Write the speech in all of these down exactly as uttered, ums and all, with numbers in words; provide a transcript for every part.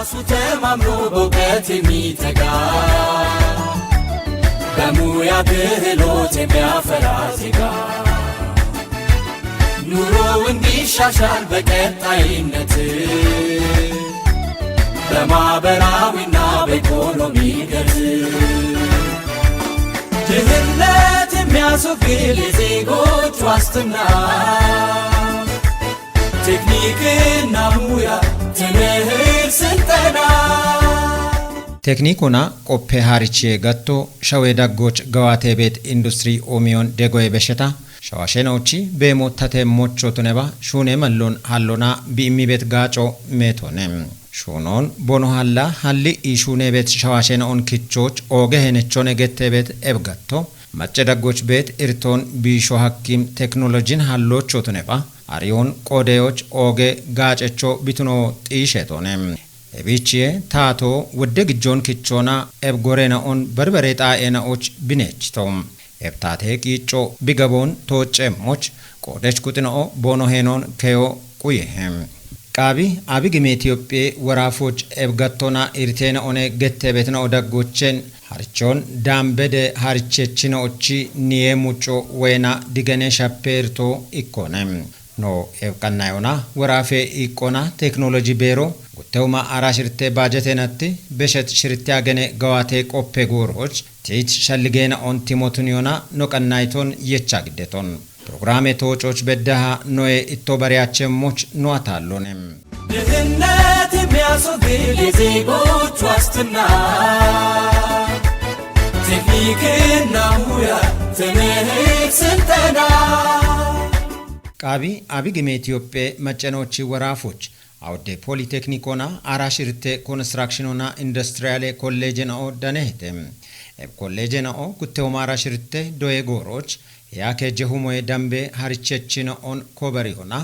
ራሱ ተማምኖ በእውቀት የሚተጋ፣ በሙያ ክህሎት የሚያፈራ ዜጋ፣ ኑሮ እንዲሻሻል በቀጣይነት፣ በማህበራዊና በኢኮኖሚ እድገት፣ ድህነት የሚያስወግድ የዜጎች ዋስትና፣ ቴክኒክና ሙያ ትምህርት ስልጠና። Tekniikuna qoppe haarichie gatto, shawe daggoch gawaate beet industri oomiyoon degoye besheta, shawashe naochi beemo tate mocho tuneba, shuune mallon hallona bi immi beet gaaco meetone. Shuunoon bono halla halli i shuune beet shawashe naon kichoch ooge henechone gette beet ebgatto, macce daggoch beet irtoon biisho hakkim teknolojin hallocho tuneba, ariyoon qoodeyoch ooge gaacecho bituno xiishetone. Ebichie taato wodde gijjon kichona eb gore naon barbare xaa'e naoch binechito. Eb taate qiicco bigaboon tooce moch qoodech kuxi na'o boono heenoon keyo quyehe. Qaabi abi gime Itiyophiye woraafoch eb gattona iriteena one gette betina o daggochen harichon daambede harichechino ochi niye mucco woyena digene shappe irto ikkone. No eb qannayona woraafe iqqona teknoloji beero gutteuma ara shirte baajetenatti beshet shirte agene gawaate qoppe gooroch tiich shalligeena on timotuniyona no qannayton yecha giddeton. Programe toococh beddaha noye itto bariyachemmoch no atallone. ድህነት የሚያስወግድ የዜጎች ዋስትና፣ ቴክኒክና ሙያ ትምህርት ስልጠና። Qaabi abi gime Itiyophiye maccenochi woraafoch awudde Politeknikona ara shirte Konstrakshonona Industriyale Kolleje na'o danehete. Eb kolleje na'o gutteuma ara shirte doye gooroch, heya keje humoye dambe harichechino on koberiyona,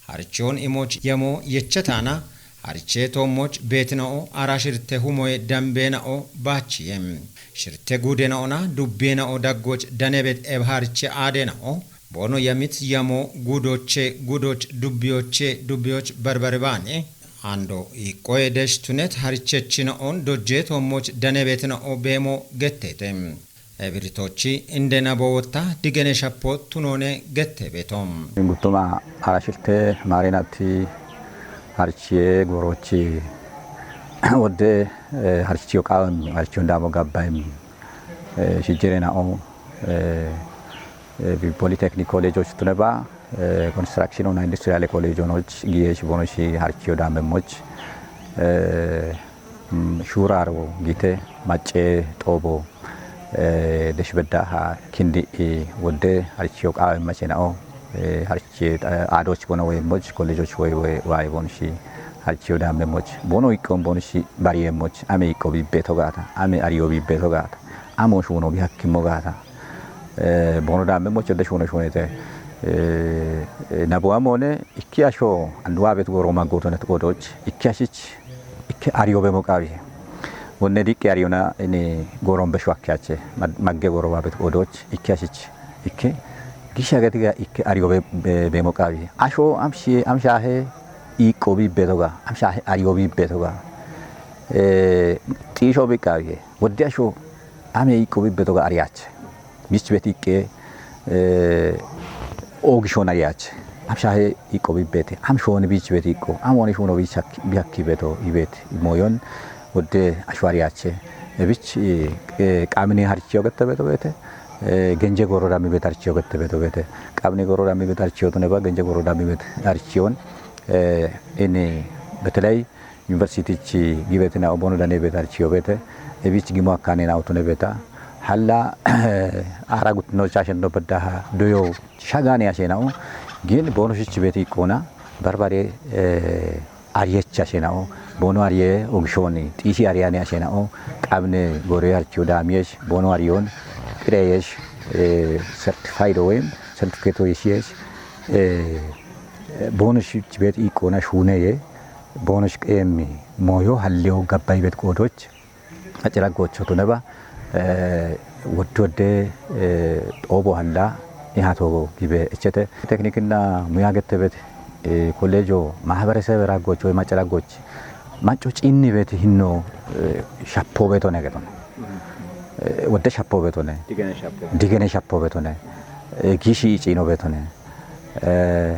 harichon imoch yemo yechetana, hariche toommoch beetina'o ara shirte humoye dambe na'o baachiye. Shirte guude na'ona dubbiye na'o daggoch danebet eb hariche aade na'o, boono yamit yamo guudoche guudoch dubbiyoche dubbiyoch barbare baane, ando iqqoye desh tunet harichechino on dojje toommoch danebet na'o beemo gettete. Ebiritochi inde nabo wotta digene shappo tunone gette beeto. Guttuma ara shirte maarenatti harichiye goorochi wodde, eh, harichiyo qaawem, harichiyo daamo gabbayem, eh, shijjire na'o, eh, eh, bi-, Polytechnic College-och tuneba, eh, Construction una Industrial College-onoch giyesh bonoshi harichiyo daamemmoch, eh, mm, shuuraro gite macce xoobo, eh, desh beddaha kindi i wodde harichiyo qaawem mache na'o, eh, harichiye, eh, aadoch bono woyemmoch, college-och woy, woy, waay bonoshi harichiyo daamemmoch, bono iqqon bonoshi bariyemmoch, ame iqqo bibbeto gaata, ame ariyo bibbeto gaata, amo shuuno bi hakkimmo gaata. Eh, bono daamemmoch wodde shuuno shuunete. Eh, eh, nabuwa moone ikki asho anduwa bet goro maggotonet qoodoch, ikki ashich, ikke ariyo beemo qaabi. Wonne diqqe ariyona ini goron besho akkiyache, mag-, magge goro babet qoodoch, ikke ashich, ikke, gisha getiga ikke ariyo be-, be-, beemo qaabi. Asho amshi, amshahe iqqo bibbeto ga, amshahe ariyo bibbeto ga. Eh, xiisho bi qaabi. Wodde asho ame iqqo bibbeto ga ariyache. Bich bet iqqe, eh, oogishon ariyache. Amshahe iqqo bibbete. Amshoni bich bet iqqo. Amoni shuno bich hak-, bi hakki beto ibet. Moyon wodde asho ariyache. E bich, eh, eh, qamini harichiyo gette beto bete. Eh, genje goro dammi bet harichiyo gette beto bete. Qamini goro dammi bet harichiyo tuneba, genje goro dammi bet harichiyon. Eh, ini beteley Yuniversitichi gibeti na'o bono dane beta harichiyo bete, ebich gimo akkane na'o tune beta. Halla ara gutno chashen no beddaha doyo shagane ashe na'o, gin bono shich beti iqqona, barbare, eh, ariyech ashe na'o, bono ariye ogishoni, xiishi ariyane ashe na'o, qamne gore harichiyo damiyesh, bono ariyon, qireyesh, eh, certified oyem, certificate oyeshiyesh, eh, bono shich beti iqqona shuneye, Boonosh qeemmi mooyo halliyo gabbayi bet qoodoch, macira goocho tuneba, eh, woddi wodde, eh, xoobo halla ihato gibe echete. Teknikinna muya gette bet, eh, kollejo mahaberesebe raggoch woy macira gooch Macco ciinni beeti hinno, eh, shappoo beetone gedone. Eh, wodde shappoo beetone. Digene shappoo. Digene shappoo beetone. Eh, giishi ciino beetone. Eh,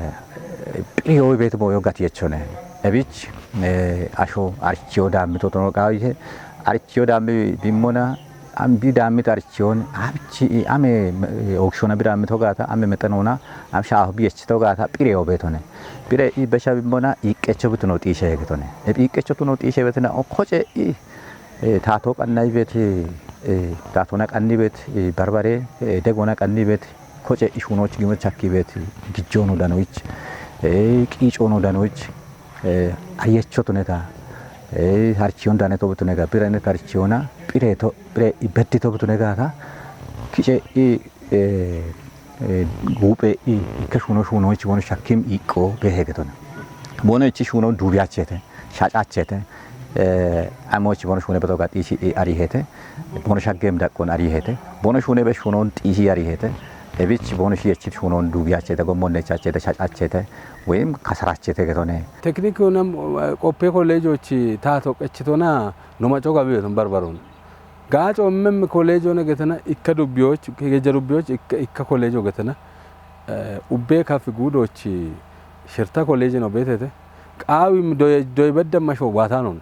piriyowi beeti mooyo gati yechone. Ebich, eh, asho archiyo daammito tono qaawihe. Archiyo daammi bimmona, ambi daammito archiyon, abchi ame, eh, oogshona bi daammito gaata, ame mexenona, am shaaho bi yechito gaata, piriyo beetone. Pire i besha bimmona, iqqecho bituno xiishe hegetone. E iqqecho tuno xiishe betina, o koce i, eh, taato qannay beeti, eh, taatona qanni beeti, eh, barbare, eh, degona qanni beeti, koce ishunoch gimo chakki beeti, gijjono danoich, eh, qiicono danoich, eh, ayecho tuneta, eh, harchiyon daneto tunega, birane harchiyona, pireto, pire ibeddito tunegata, kice i, eh, eh, gupe i, ikke shuno shunoich bono shakkim iqqo behe getona. Bono ichi shuno dubiachete, shacachete, eh, amochi bono shune beto gatishi i arihete, bono shaggem daqqon arihete, bono shune be shunon xiishi arihete, ebich bono shi echit shunon dubiachete, gommonne chachete, shacachete, weyim kasarachete getone. Teknik nam, eh, qoppe kolleejochi taato qechitona no maco gabi beton barbaron. Gaaco emmem kolleejo ne getena ikka dubbiyoch, geja dubbiyoch ikka, ikka kolleejo getena, eh, ubbe kafi gudochi shirta kolleeje no betete. Qaawim doy, doy bedda masho watanon.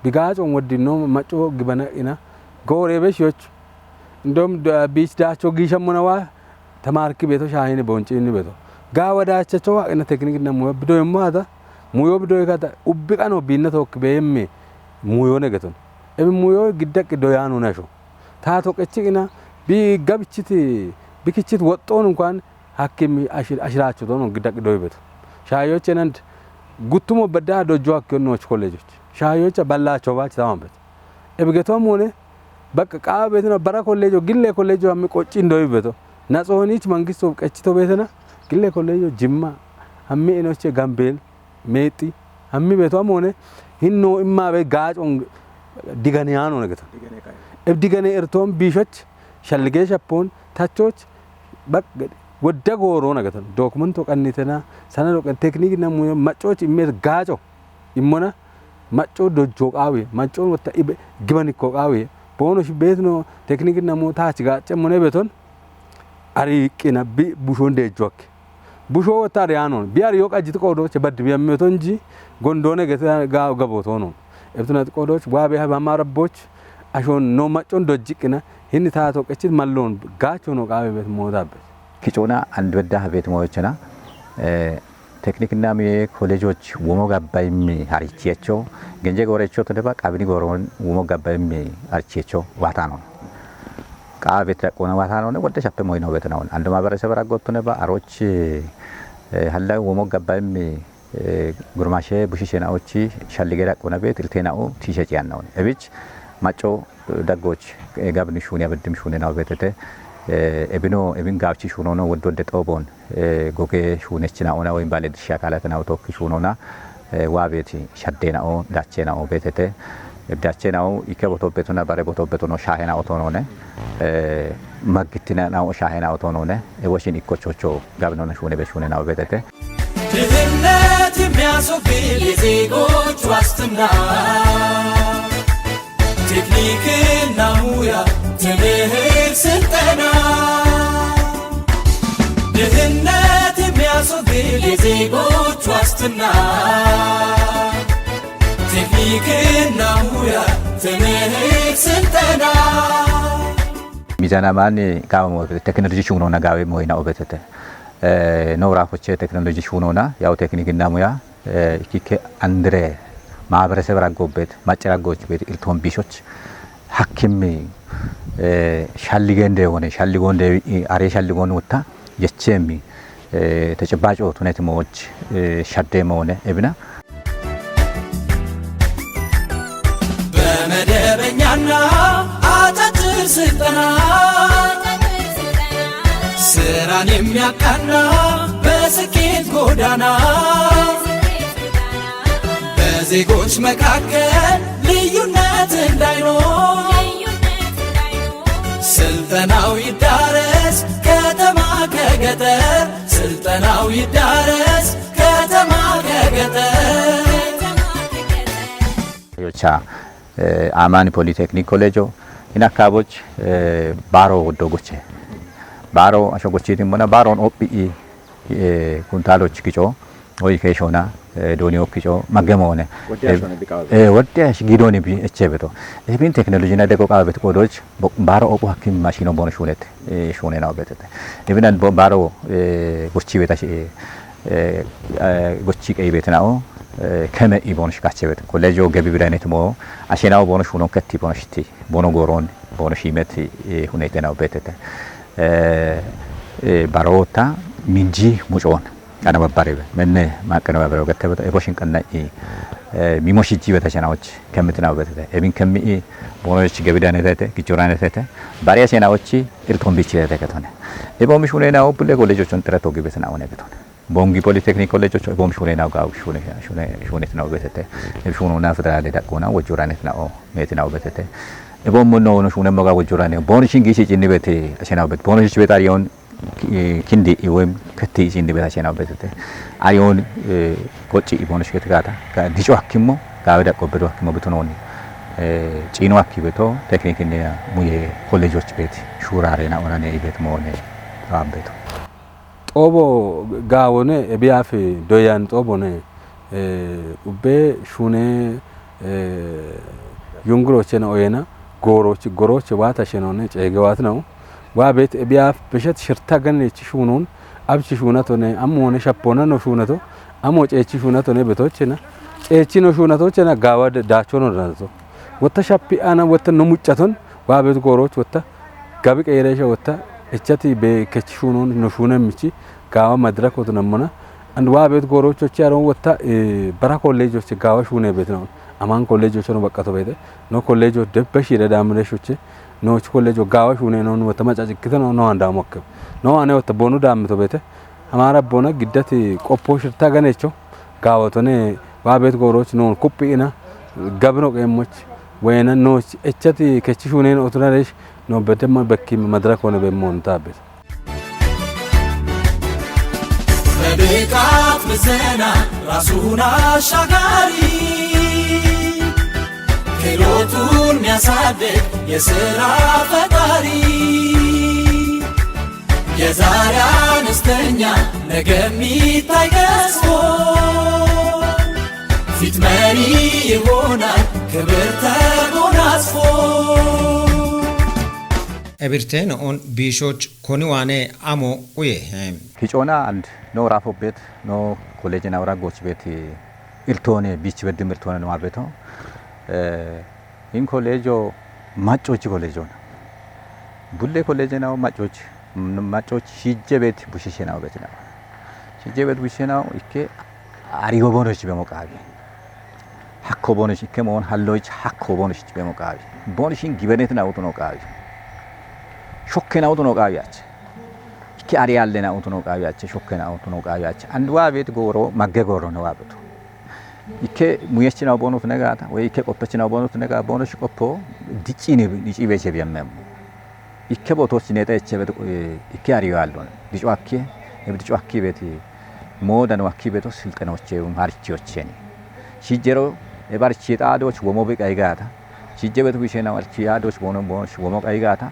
Bi gaacon woddino maco gibana ina. Goore be shiyoch. Ndom do, biich daacho giishammona wa tamarki beto shaahine bonci inni beto. Ga wadachacho wa ina teknik na muyo bido yemmo ata. Muyo bido kata ubbi qano binna tokki be yemme muyo ne geton. Ebi muyo giddaqi doyanu nasho. Taato qechigina bi gabichiti, bi kichit woxxoon unkwaan hakkim ashir-, ashiraachutoon giddaqi doy beto. Shaayoche nand guttumo bedda dojjo hakkiyon nooch kolleejoch. Shaayocha ballaacho baach tamam beto. Ebi geto amone, baqqa qaawa beetena bara kolleejo, gille kolleejo hammi qoccin doy beto. Naxoonich mangisto qechito beetena, gille kolleejo Jimma, hammi inoche Gambeel, Meexi, hammi beto amone, hinno imma be gaacon digane yaano ne geto. Digane kayo. Eb digane ertoon biishoch, shallige shappoon, tachoch, baq-, wodda gooro na geto. Dokumento qannitena, sana doqen teknik na muyo, macoch immet gaaco, immona, maco dojjo qaawi, maco wotta ibe, gibanikko qaawi. Boono shi beetno teknik na mu taach gaace mone beton, ari qina bi bushon dejjo akke. Busho wotta ari anon, bi ari yo qajjit qoodoche baddi bi ammetonji, gondone gete ga-, gabotonon. Ebtunat qoodoch, wa be haba marabboch, ashon no macon dojjiqina, hinni taato qechit mallon, gaacho no qaawe bet moodabet. Kicona and bedda habet moochena, eh, teknikna mi kolleejoch womo gabbaymi harichiyecho, genje goorecho todeba qabini gooron womo gabbaymi harichiyecho watano. Qaabet daqqoona watano ne wodde shappe moyno betanaun. Ando maabereseber aggottu ne ba aroch, eh, halla womo gabbaymi, eh, gurmashe bushishe naochi shallige daqqoona bet iltenao tishe ciyannaun. Ebich maco daggoch, eh, gabni shuni abeddim shuni nao betete, eh, ebino, ebin gawchi shunono wodde wodde xobon, eh, goge shunechina ona woyim bale dirsha akalatena utoki shunona, eh, wa beti shaddenao, dachenao betete, dachenao ikke boto betona bare boto betono shahena otonone, eh, maggitina nao shahena otonone, e woshin ikko chocho gabnona shune be shune nao betete. ድህነት የሚያስወግድ የዜጎች ዋስትና ቴክኒክና ሙያ ትምህርት ስልጠና። ድህነት የሚያስወግድ የዜጎች ዋስትና ቴክኒክና ሙያ ትምህርት ስልጠና። Mizana mani gawe mo teknoloji shuno na gawe mo ina obetete. Eh, no rafoche teknoloji shuno na, yaw teknikna muya, eh, ikike andre maabereseb raggobet, macca raggoch bet ilton bishoch, hakkim, eh, shalligende wone, shalligonde, eh, are shalligon wutta, yechemi, eh, tecebbaco tunet mooch, eh, shadde moone, ebina. በመደበኛና አጫጭር ስልጠና ስራን የሚያቃና በስኬት ጎዳና በዜጎች መካከል ልዩነት እንዳይኖር ስልጠናው ይዳረስ ከተማ ከገጠር ስልጠናው ይዳረስ ከተማ ከገጠር Yocha, eh, Amani Polytechnic College, in akkaboch, eh, baro woddo goche. Baro asho gochiti mona, baron oppi, eh, kuntalo chikicho, oi keshona, eh, doni okkicho, magemone. Wodde Eh, ashone bikawe. Eh, wodde ash gidoni bi echebeto. Ebin technology na deko kawe bet kodoch, bo-, baro opo hakim machino bon shunet, eh, shune na obetete. Ebin an bo-, baro, eh, gochi betash, eh, eh, eh, gochi kei betnao, eh, keme i bon shikache bet. College o gebi bidanet mo, ashenao bon shunon ketti bon shiti, bono goron, bon shimet, eh, hunete na obetete. Eh, eh, barota, minji, muchon. Kana babbarebe. Menne, ma kana babbarebe. Gatte bata, ebo shin kanna i, eh, mimo shiji beta shanaoch, kemit na obetete. Ebin kemi i, bono shi gebi danetete, gichoranetete. Bari ashanaochi, il tombichi tete ketone. Ebo mi shune na opule college ochon tera togi betna one ketone. Bongi Polytechnic College ocho, ebo mi shune na gau shune, shune, shune tna obetete. Ebo shune na federale dakona, wojoranetna o, metna obetete. Ebo mo no, no shune moga wojorane. Bon shingi shi chinni bete, ashana obet. Bon shi beta yon, ki-, kindi iwem kati chinni beta ashana obetete. Ayon, eh, kochi ibon shi ketkata. Ka dicho akimo, ka weda kobedo akimo betononi. Eh, chino aki beto, technique ne muye college och beti. Shurare na ona ne ibet mo ne, ram beto. Xoobo gaawone ebiyafe doyan xoobone, eh, ubbe shune, eh, yungurochena oyena, gooroch-, goroche waata shenone ceege waatna'u. Waa beet ebiyaf beshet shirta gannechi shuunon, abchi shuunatone, ammone shappona no shuunato, ammo ceechi shuunatone betochena, ceechi no shuunatochena gaawa d-, daachono danato. Wotta shappi ana wotta no muccaton, waa beet gooroch wotta gabi qeeresha wotta, echati be kech shuunon no shuunen michi, gaawa madirakotu nammona. And waa beet goorochochi aron wotta, eh, bara kolleejoche gaawa shuune beetnaun. Aman kolleejocho no baqqato beete. No kolleejo debbe shiire daamire shuche. No chi kolleejo gaawa shuune no wotta macacikkite no, no andaamo akke. No ane wotta bonu daamito beete. Amara bona giddati qoppo shirta ganecho. Gaawatone waa beet gooroch noon kuphi ina gabino qeemmoch wayna nooch echati kechi shuuneen otunaresh no bedemma bekki madrakone bemmoon taabet. በብቃት ምዘና ራሱን አሻጋሪ ክህሎቱን የሚያሳድግ የሥራ ፈጣሪ የዛሬ አነስተኛ ነገ የሚታይ ገዝፎ ፊት መሪ ይሆናል ክብር ተጎናጽፎ። Ebirte no'on biishoch koni waane amo uye. Kicona and no rafo bet, no college na ora goch bet, iltone, beach beddim iltone no abeto. Eh, in college o maccochi college on. Bulle college na maccochi, mm, maccochi shijje bet bushishe na bet na. Shijje bet bushishe na ikke ariyo bonoch bemo qaabi. Hakko bonoch ikke moon halloch hakko bonoch bemo qaabi. Bonoch in gibenet na utuno qaabi. Shokke na utuno qaabi ach. Ikke ari alle na utuno qaabi ach, shokke na utuno qaabi ach. And waa bet gooro magge gooro no waa beto. Ikke muyech na bonut negata, we ikke qoppech na bonut nega bonoch qoppo, diccini, dicci beche biyamem. Ikke botoch neta eche bet, eh, ikke ariyo allon. Dico akke, eb dico akki beti. Moodano akki beto silxenoche, um, harchiyocheni. Shijjero, eb archi xaadoch womo beqaygata. Shijje betu bishena archi xaadoch bono, bono, womo qaygata.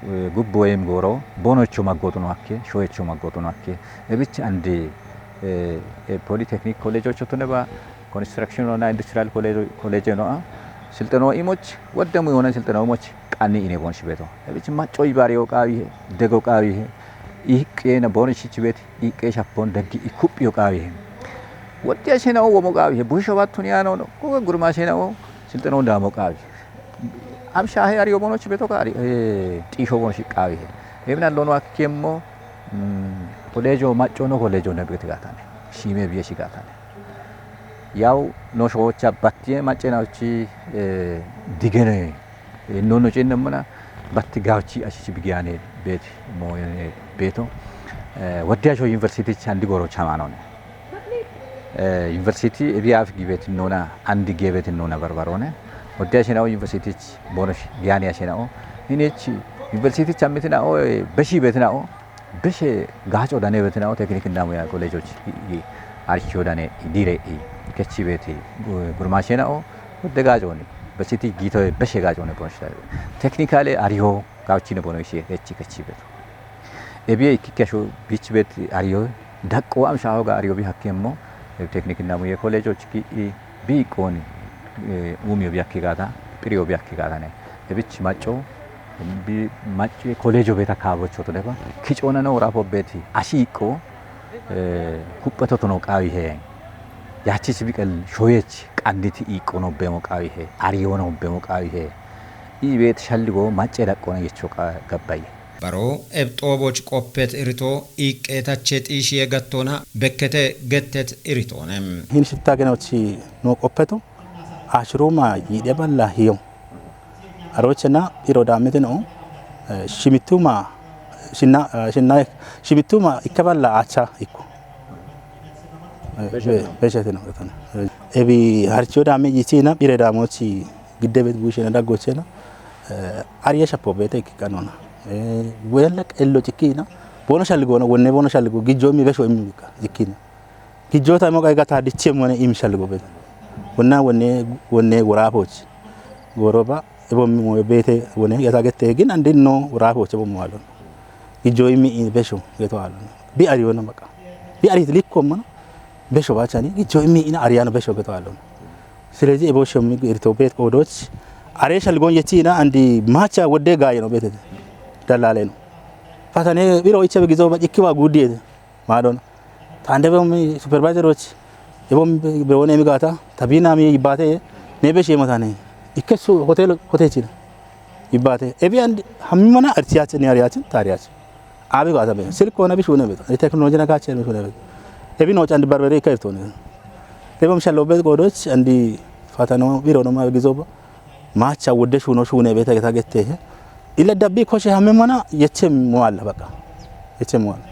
Eh, gubbo em goro, bonocho maggotuno akke, shoyecho maggotuno akke. Ebich andi, eh, eh, Polytechnic College ocho tuneba, Construction onna Industrial College, College no, a, silxeno imoch, woddemu yona silxeno imoch, qanni ine bon shibeto. Ebich maccoy bariyo qaawihe, dego qaawihe, iqqena bon shichibet, iqqe shappon deggi ikuphiyo qaawihe. Woddi ashenao womo qaawihe, busho battun yaano, ko gurma ashenao, silxeno damo qaawihe. Am shahe ariyo bonoch beto qaari, eh, xisho bonoch qaawihe. Ebina lono akkemmo, mm, kollejo macco no kollejo ne bit gatane. Shime biye shi gatane. Yaw no shocha battiye macce naochi, eh, digene. Eh, no no cenne mona batti gawchi ashichi bigiyane bet mo, eh, beto. Eh, woddi asho university chandi goro chamanone. Eh, university ebi af gibet nona, andi gebet nona barbarone. Woddi ashenao university bonosh giyane ashenao. Hinich university chammitinao, eh, beshi betinao. Beshe gacho dane betinao, technique na muya college och, i, i, archo dane, i, dire, i, kechi beti, gu-, gurmashenao, Degajoni, basiti gito beshe gajone bonshta. Technically ariyo gauchine bono ishe echi kachi beto. Ebiye ikki kasho bich bet ariyo dakko am shaho ga ariyo bi hakkemmo. Technique na muye college ochki i bi koni umiyo bi hakke gada, piriyo bi hakke gada ne. Ebich macho bi macho college beta kabo choto deba. Kichona no rapo beti ashi ikko. Kuppetotono qaawihe. Yaachisi biqel shoyech qanniti iiqqono bemo qaawihe, ariyono bemo qaawihe. Ibeet shalligo macce daqqono yecho gabbaye. Baro ebxooboch qoppet irito iiqqeetache xiishiye gattoona bekkete gettet iritoone. Hin shitta genochi no qoppeto ashiruma yidhe balla hiyo. Arochena iro damitino shimituma shinna shinna shimituma ikkaballa acha ikku. Beshetino. Ebi harcho dami yitina bire damochi giddebet bushena daggochena. Ariya shapo bete ikkanona. Wella ello cikkina bono shalligona wonne bono shalligo gijjo mi besho immi ikkina. Gijjota mo qayga ta dichemone imshal gobet. Wonna wonne wonne worafoch. Goroba ebo mo bete wone yata gette gin andin no worafoch ebo mo alon. Gijjo immi in besho geto alon. Bi ari wona baka. Bi ari likko mana besho bachani gijjo immi in ariyano besho geto alon. ስለዚህ ebo shomi irto bet qodoch are shalgon yechina andi macha wodde gaye no betete. Dalale no. Fatane biro iche gizo ba ikkiwa gudiyete. Maadona. Tande be mi supervisor och. Ebo mi be wone mi gata. Tabina mi ibate. Ne be shema tane. Ikkesu hotel hotel china. Ibate. Ebi and hammana artiyache ne ariyache tariyache. Abi gata be. Silko na bi shune be. Technology na gache be shune be. Ebi no chand barbere ikka iftone. Ebo mi shallo be godoch andi fatano biro no ma gizoba. Macha wodde shuno shune beta geta gette. Illa dabbi koshe hamme mana yechem mo alla baka. Yechem mo alla.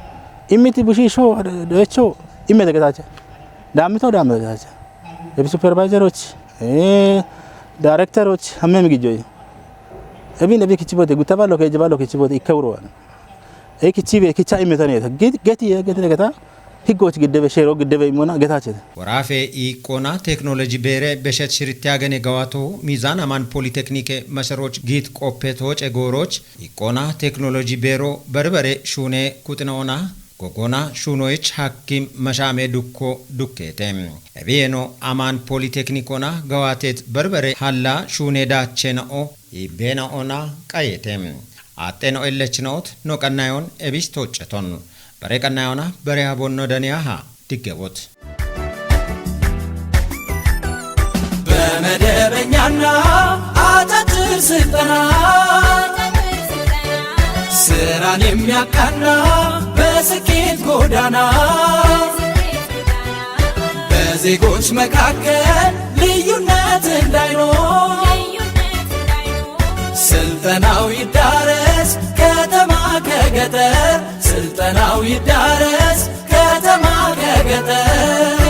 Immiti bushi sho decho imme de getache. Damito damme getache. Ebi supervisor och. Eh director och hamme mi gijoy. Ebi ne bi kichibote gutaba loke jaba loke chibote ikawro. E kichibe kicha imetane. Geti geti geta. Higgoch giddebe shero giddebe imona getachete. Worafe iiqqona teknoloji beere beshet shiritti agene gawato miizan aman politeknike masaroch giit qoppe tooce gooroch iiqqona teknoloji beero berbere shuune kuxinoona gogona shuunoyich hakkim mashaame dukko dukkeete. Ebiyeno aman politeknikona gawatet berbere halla shuune daachena'o iibbena'ona qayete. Axxeno ellechinoot no qannayon ebis tocceton. Bare qannayona bare habonno daniyaha diggewot. በመደበኛና አጫጭር ስልጠና ስራን የሚያቃና በስኬት ጎዳና በዜጎች መካከል ልዩነት እንዳይኖር ስልጠናው ይዳረስ ከተማ ከገጠር፣ ስልጠናው ይዳረስ ከተማ ከገጠር።